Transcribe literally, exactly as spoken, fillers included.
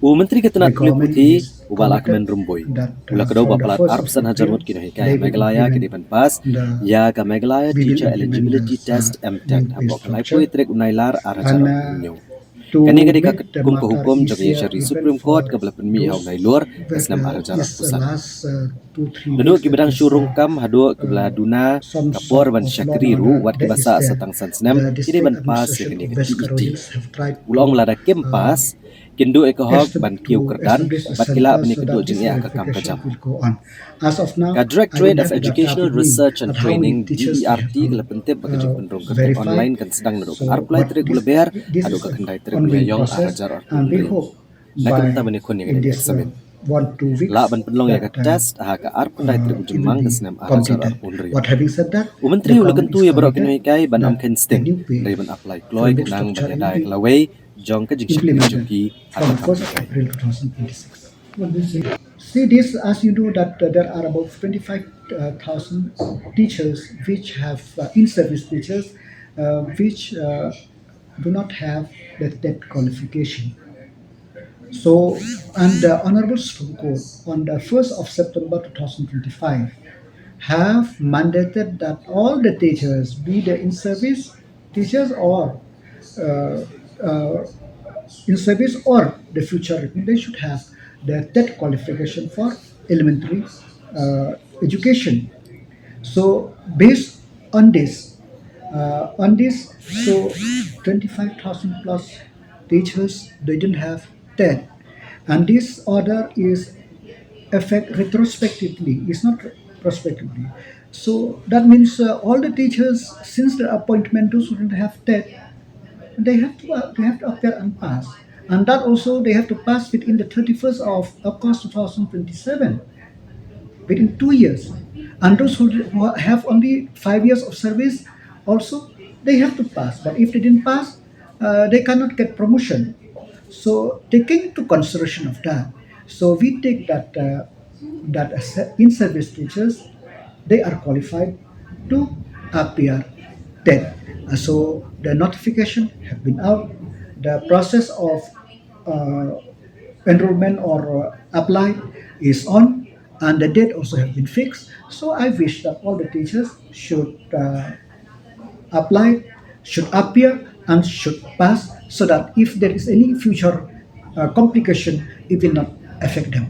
U Myntri ka tnat pule puthi, u Bah Lahkmen Rymbui, u la kdew ba palat arphew san hajar ngut ki nonghikai ha Meghalaya ki dei ban pass ïa ka Meghalaya Teacher Eligibility Test, MTET, hapoh ka laiphew tarik u Nailar ar hajar arphew hynñiew. Kane ka dei ka kum ka hukum jong ka Judiciary Supreme Court kaba la pynmih ha u Nailur ka snem ar hajar arphew san. Naduh kiba dang shu rung kam haduh kiba la duna ka por ban shakri ruh, wat kiba sah sa tang san snem, ki dei ban pass ïa kane ka TET. U la ong lada kim pass, kin duh ïa ka hok ban kiew kyrdan bad ki lah ban ïakynduh jingeh ha ka kam ka jam. Ka Directorate of Educational Research and Training, DERT, ka la pyntip ba ka jingpynrung kyrteng online kan sdang naduh ka arphew lai tarik u Lber haduh ka khyndai tarik u Ïaïong ar hajar arphew hynriew. Na ka bynta ban ïakhun ïa ka examin, lah ban pynlong ïa ka test ha ka arphew khyndai tarik u Jymmang ka snem ar hajar arphew hynriew. U Myntri u la kyntu ïa baroh ki nonghikai ban ym kheiñ sting, hynrei ban apply kloi khnang ban ïada ïa ka lawei jong ka jingshakri jong ki ha ka kam hikai. See this, as you know that uh, there are about twenty-five thousand teachers which have uh, in-service teachers uh, which uh, do not have the TET qualification. So, and the Honorable Supreme Court on the first of September two thousand twenty-five have mandated that all the teachers, be they in service teachers or uh, uh, in service or the future, they should have the TET qualification for elementary uh, education. So, based on this, uh, on this, so twenty-five thousand plus teachers, they didn't have TET. And this order is effect retrospectively, it's not prospectively. So that means uh, all the teachers, since the appointment, those who didn't have TET, they have to uh, they have to appear and pass. And that also they have to pass within the thirty-first of August two thousand twenty-seven, within two years. And those who, who have only five years of service, also they have to pass. But if they didn't pass, uh, they cannot get promotion. So taking into consideration of that, so we take that uh, that as in-service teachers, they are qualified to appear TET. Uh, so the notification have been out. The process of uh, enrollment or uh, apply is on, and the date also have been fixed. So I wish that all the teachers should uh, apply, should appear, and should pass, so that if there is any future uh, complication, it will not affect them.